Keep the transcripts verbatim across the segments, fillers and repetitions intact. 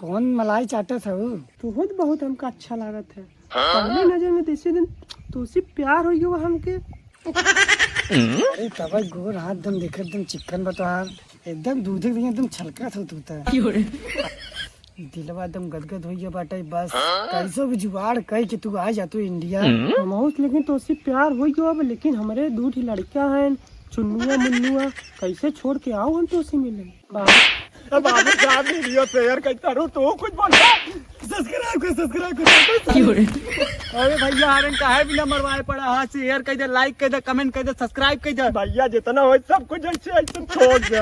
कौन मलाई चाटत हऊ? तू तो बहुत हमका अच्छा लागत है। पहले नजर में दूसरे दिन तोसे प्यार हो गयो हमके। अरे तब गोर हाथ दम देख, एकदम चिकन बतवार, एकदम दूधे के एकदम छलकत हो तू त। दिलवा एकदम गदगद हो गया बाटे बस। कैसो भी जुगाड़ कई के तू आ जा तू इंडिया। हम लेकिन तोसे प्यार हो गयो अब, लेकिन हमरे दू ठी लड़का हैं, चुन्नुआ मुन्नुआ, कैसे छोड़ के आओ हम तोसे मिले? बाबू, बाबू साहब, video share करता रहू, तू कुछ बोलता। Subscribe कर, subscribe कर, subscribe कर। अरे भैया, आरन काहे बिना मरवाए पड़ा है? Share कर दे, like कर दे, comment कर दे, subscribe कर दे। भैया, जितना हो सब कुछ ऐसे, ऐसे छोड़ दे।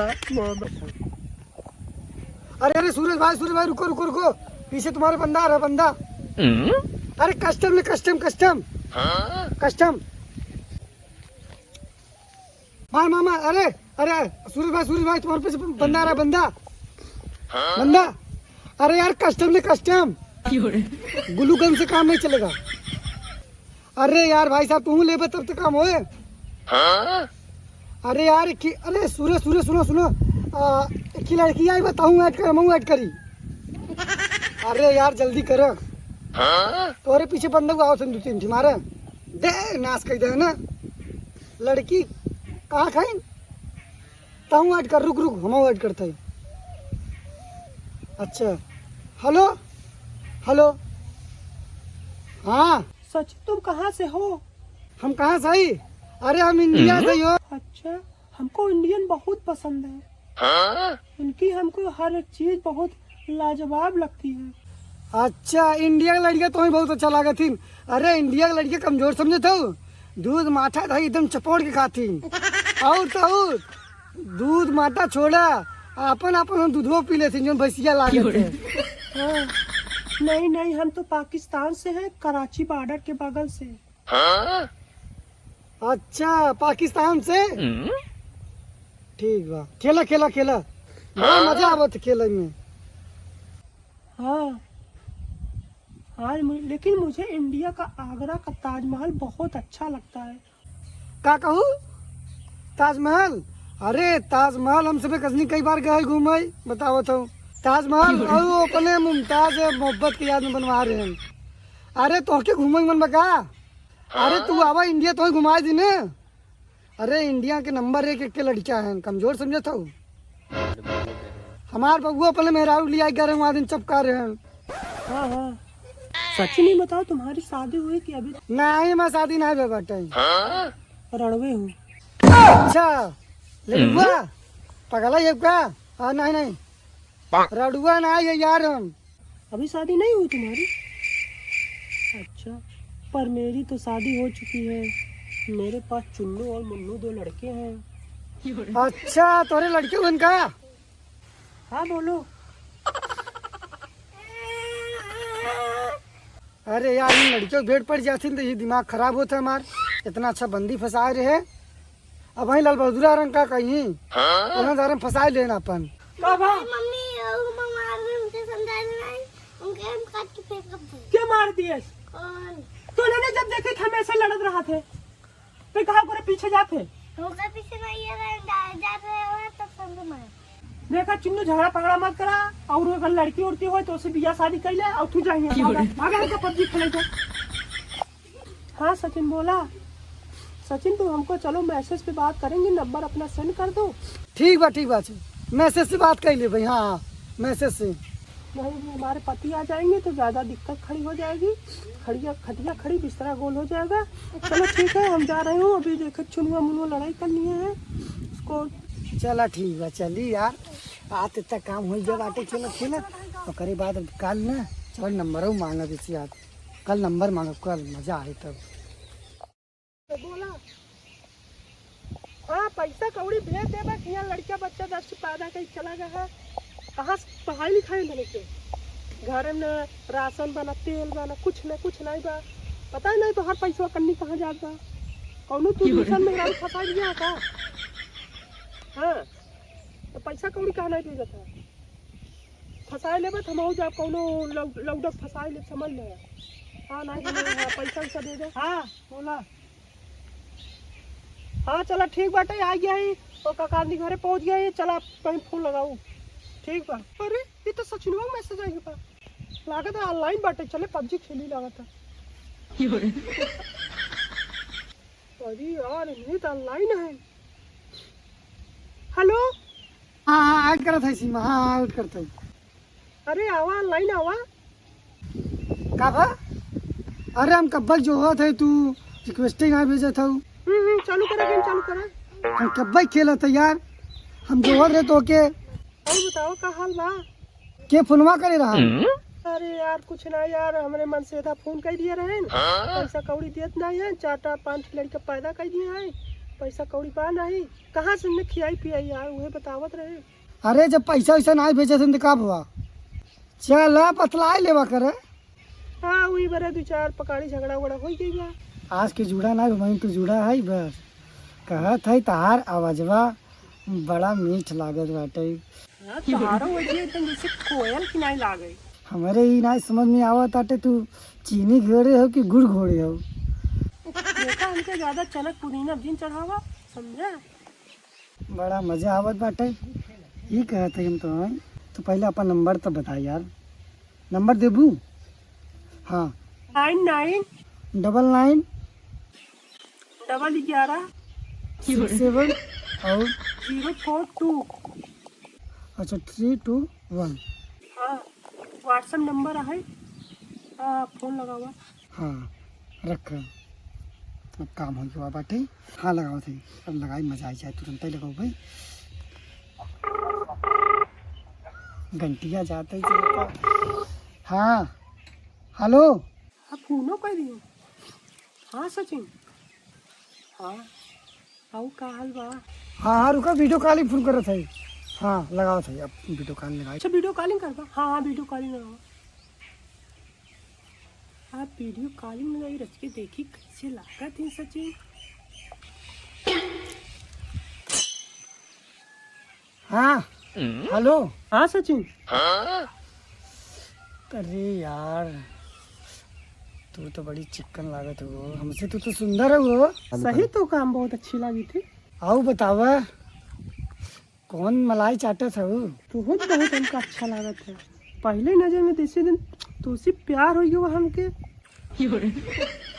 अरे, अरे, सूरज भाई, सूरज भाई, रुको, रुको, रुको। पीछे तुम्हारे बंदा आ रहा है, बंदा। अरे, custom ले, custom, custom। Custom। भाई मामा, अरे, अरे, सूरज भाई, सूरज भाई, तुम्हारे पीछे बंदा आ रहा है, बंदा। बंदा। अरे यार, custom ले, custom। Glue gun से काम नहीं चलेगा। अरे यार, भाई साहब, तू लेबे तब तो काम होए। अरे यार, एक ही, अरे सूरज, सूरज, सुनो, सुनो। आ, एक ही लड़की आई, बताऊँ, add कर, हम add करी। अरे यार, जल्दी कर। तोरे पीछे बंदा हुआ, आओ, दो तीन ठी मारे। दे, नाश कर दे ना। लड़की कहाँ खाइन? ताऊ add कर, रुक, रुक, हम add करते हैं। अच्छा, hello, hello, हाँ। सच, तुम कहाँ से हो? हम कहाँ से ही? अरे, हम इंडिया से ही हो। अच्छा, हमको इंडियन बहुत पसंद है। उनकी हमको हर एक चीज बहुत लाजवाब लगती है। अच्छा, इंडिया के लड़कियां तो ही बहुत अच्छा लागत हिन। अरे, इंडिया के लड़कियां कमजोर समझत हो? दूध माठा दही एकदम चपोड़ के खाती। और तो और, दूध माठा छोड़ा, आपन, आपन हम दूधो पी लेती, जो भैंसिया लागत है। हाँ। नहीं, नहीं, हम तो पाकिस्तान से हैं, कराची बॉर्डर के बगल से। अच्छा, पाकिस्तान से? ठीक बा, खेला, खेला, खेला। बड़ा मजा आवत खेले में। हाँ। हाँ, मु-, लेकिन मुझे इंडिया का आगरा का ताजमहल बहुत अच्छा लगता है। का कहू? ताजमहल? अरे, ताजमहल हम सबे कजनी कई बार गए घूमे, बतावत हूँ। ताजमहल और अपने मुमताज मोहब्बत के याद में बनवा रहे हैं। अरे, तोहके घूमे मन बा का? अरे, तू आवा इंडिया, तोहे घुमाए दी ने। अरे, इंडिया के नंबर एक, एक के लड़कियां हैं, कमजोर समझत हऊ? हमार बबुआ अपने मेहरारू लिया के रहे, वहाँ दिन चपका रहे हैं। हाँ, हाँ। सच नहीं बताओ, तुम्हारी शादी हुई कि अभी? नहीं, हमार शादी नहीं भे बाटे। रड़वे हूँ। अच्छा, लड़ुआ, पगला ये का? हाँ, नहीं, नहीं। रड़ुआ नहीं है यार हम। अभी शादी नहीं हुई तुम्हारी? अच्छा, पर मेरी तो शादी हो चुकी है। मेरे पास चुन्नू और मुन्नू दो लड़के हैं। अच्छा, तोरे लड़के हुए का? हाँ, बोलो। अरे यार, इन लड़कियों के भेंट पड़ जाती न तो ये दिमाग खराब होता हमार। इतना अच्छा बंदी फंसाए रहे, अब वहीं लाल बहादुर रंग का कहीं, हाँ? उन्हें दारम फंसाए लेना अपन। का बा? मम्मी, वो मार रहे, उनके समझा देना है, उनके हम काट के फेंक दे। के मार दिए? कौन? तो उन्होंने जब देखे थे, हम ऐसे लड़त रहा थे, तो कहाँ करे पीछे जाते? होकर पीछे नहीं है, जा-, जाते हैं, तब समझ में आया। देखा चिन्नू, झगड़ा पगड़ा मत करा, और अगर लड़की उड़की होय तो उसे बियाह शादी कर ले, और तू जा यहाँ, भागा, भागा, हमका पबजी खेले जा। हाँ सचिन बोला, सचिन तुम हमको चलो मैसेज पे बात करेंगे, नंबर अपना सेंड कर दो। ठीक बा, ठीक बा, अच्छा, मैसेज से बात कर ले भाई। हाँ, हाँ, मैसेज से। नहीं, अभी हमारे पति आ जाएंगे तो ज़्यादा दिक्कत खड़ी हो जाएगी, खड़िया, खटिया खड़ी, बिस्तरा गोल हो जाएगा। चलो ठीक है, हम जा रहे हो, अभी देखो चुनुआ मुनुआ लड़ाई कर लिए हैं उसको। चला ठीक बा, चली यार, आज इतना काम हो गया बाटे, खेला खेला, ओकरे बाद अब कल ना चल नंबरो मांगब इसी यार, कल नंबर मांगब, कल मजा आए तब। तो बोला, हाँ, पैसा कौड़ी भेज देबा कि यहाँ लड़का बच्चा दस पैदा कई चला गया है। कहाँ से पढ़ाई लिखाई बने के? घर में न राशन बना, तेल बना, कुछ न, कुछ नहीं बा। पता नहीं तो हर पैसा कन्नी कहाँ जात बा। कौनो तू ट्यूशन में गाड़ी फंसा लिया है का? हाँ, तो पैसा कौड़ी कहाँ नहीं भेजत है? फंसाए लेबे तो हम हो जाब कौनो लौ-, लौडक फंसाए ले, समझ ले। हाँ, नहीं, नहीं, हाँ, पैसा वैसा दे दे। हाँ, बोला। हाँ, चला, ठीक बाटे, आ गया ही। तो काका आदमी घरे पहुँच गया ही, चला, कहीं फोन लगाऊ। ठीक बा। अरे, ये तो सचिनवा मैसेज आई बा। लागत है ऑनलाइन बाटे, चले पबजी खेली लागत है। अरे यार, इन्हें तो ऑनलाइन है। हेलो। हाँ, हाँ, आज करत है सीमा, हाँ, आज करत है। अरे आवा, ऑनलाइन आवा। का बा? अरे हम कब्बल जोहत है, तू रिक्वेस्टे ना भेजत हऊ। हम्म, हम्म, चालू करा, गेम चालू करा। हम कब्बल खेलत है यार, हम जोहत रहे तो के। और बताओ का हाल बा? के फोनवा करे रहा? अरे यार कुछ ना यार, हमरे मन से था फोन कर दिया रहे न। हाँ? पैसा कौड़ी देत ना है, चार टा पाँच लड़का पैदा कर दिए हैं, पैसा कौड़ी बा नहीं, कहाँ से हमने खियाई पियाई यार, उहे बतावत रहे। अरे जब पैसा वैसा ना भेजे थे तो का हुआ? चला बतलाए लेवा करे। हाँ, वही बरे दो चार पकाड़ी झगड़ा उगड़ा हो गई बा। आज के जुड़ा ना, वहीं तो जुड़ा है बस। कहत है तहार आवाजवा बड़ा मीठ लागत बाटे। हाँ, तोहारो वजह एकदम जैसे कोयल की नाई लागे। हमरे ई नाई समझ में आवत आटे, तू चीनी घोड़े हो कि गुड़ घोड़े हो? देखा, हमके ज्यादा चनक पुदीना जिन चढ़ावा, समझा? बड़ा मजा आवत बाटे। ई कहत है हम तो, तो पहले अपन नंबर तो बता यार। नंबर देबू? हाँ। Nine nine. Double nine. Double ग्यारह। Six seven. और? Zero four two. अच्छा, थ्री टू वन। हाँ, WhatsApp नंबर है। हाँ, फोन लगावा। हाँ, रख। अब काम हो गया बाटे। हाँ, लगाओ थे। अब लगाई, मजा आई जाए, तुरंत ही लगाओ भाई। घंटिया जाते ही चलता। हाँ, हेलो। हाँ, फोनो कर दियो। हाँ, सचिन। हाँ, आऊ का हाल बा? हाँ, हाँ, रुका, वीडियो कॉलिंग फोन करत है। हाँ, लगाओ थे, अब वीडियो कॉलिंग लगाई। अच्छा, वीडियो कॉलिंग करबा? हाँ, हाँ, वीडियो कॉलिंग लगाओ। आप वीडियो कॉलिंग में रच के देखी कैसे लागत है सचिन। हाँ, हेलो। हाँ सचिन। अरे यार, तू तो बड़ी चिक्कन लागत हो, हमसे तू तो सुंदर हो। सही तो काम बहुत अच्छी लगी थी। आऊ बतावा, कौन मलाई चाटत हऊ? तू बहुत, बहुत हमका अच्छा लागत है। पहले नजर में तैसे दिन तोसे प्यार हो गया हमके।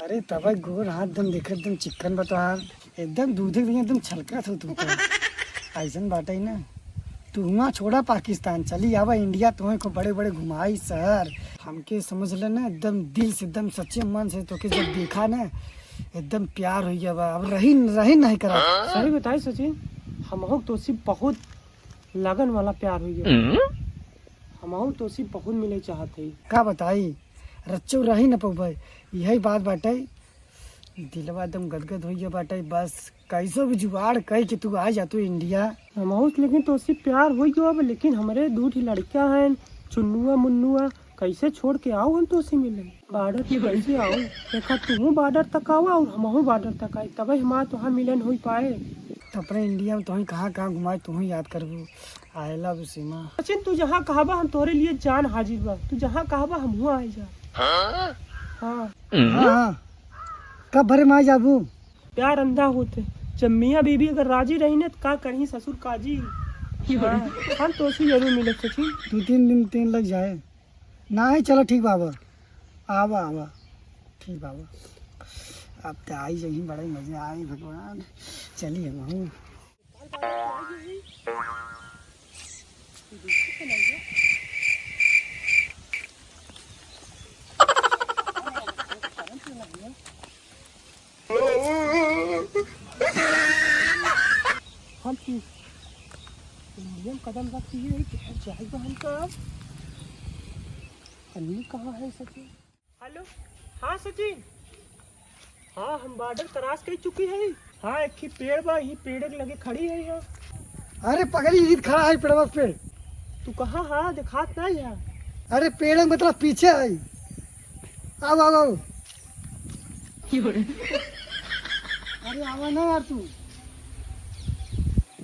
अरे तब गोर हाथ दम देखे एकदम चिकन बा तोहार, एकदम दूधे के एकदम छलकत हो तू तो। ऐसन बाटे ही ना, तू हुआ छोड़ा पाकिस्तान, चली आवा इंडिया, तुम्हें को बड़े बड़े घुमाई शहर। हमके समझ ले ना, एकदम दिल से, एकदम सच्चे मन से तोके जब देखा ना, एकदम प्यार हो गया बा, अब रही रही नहीं करा। सही बताई सचिन, हमहू तोसे बहुत लगन वाला प्यार हो गया। हमहू तोसे बहुत मिले चाहत है। का बताई, रच्चो रही न पउबे, यही बात बाटे। दिलवा एकदम गदगद हो गया बाटे। बस कैसो भी जुगाड़ कई के तू आ जा तू इंडिया। हमहू से लेकिन तोसे प्यार हो गयो अब, लेकिन हमरे दू ठी लड़का हैं, चुन्नुआ मुन्नुआ, कैसे छोड़ के आऊ हम तोसे मिले? बॉर्डर पे कैसे आऊ? देखा, तू बॉर्डर तक आवा और हमहू बॉर्डर तक आई, तबे हमार तोहार मिलन हो पाए। तो अपने इंडिया में तोही कहाँ कहाँ घुमाए, तोही याद करबू। I love you सीमा। सचिन, तू जहाँ कहबा हम तोहरे लिए जान हाजिर बा। तू जहाँ कहबा हम हुआ आई जा। हाँ? हाँ। हाँ, हाँ। कब भरे माई जाबू? प्यार अंधा होत है। जब मियाँ बीबी अगर राजी रही न, त का करही ससुर काजी। हाँ, हम तोसे जरूर मिलब सचिन। दो तीन दिन तीन लग जाए। नाही, चला ठीक बाबा। आवा, आवा। ठीक बाबा। अब त आई जही, बड़ा ही मजा आई भगवान। चली हम हूँ। हम की इंडियन कदम रख दिए कि हर जाएगा हमका। कन्नी कहाँ है सचिन? हेलो, हाँ सचिन। हाँ, हम बॉर्डर क्रॉस कर चुकी है। हाँ, एक ही पेड़ बा, ही पेड़ के लगे खड़ी है यहाँ। अरे पगली, ईद खड़ा है पेड़वा पे। तू कहाँ हा? दिखात ना है। अरे पेड़ में मतलब पीछे है। आओ, आओ, आओ। अरे आवा ना यार तू।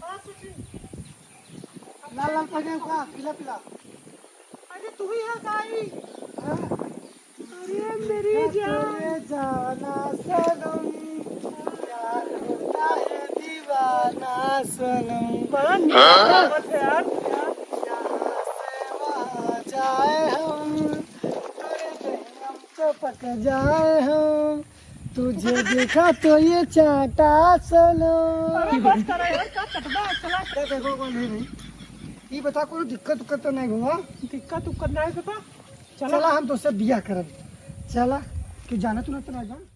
हाँ सचिन। लाल लाल पहने का, पीला पीला। अरे तू ही है गाई। हाँ। अरे मेरी जान। जाना सनम, प्यार होता है दीवाना सनम। बड़ा नीक गावत है यार। आए हम, तोरे दहिया में चपक जाए हम, तुझे देखा तो ये चाटा सनम। अरे बस करा यार, का चटबा, चला। क्या देखो, कौन है भाई? ये बता, कोनो दिक्कत उक्कत तो नहीं हुआ? दिक्कत उक्कत नहीं होता। चला। चला, हम तोसे बियाह करब। चला, तू जाना तू ना तो ना जान।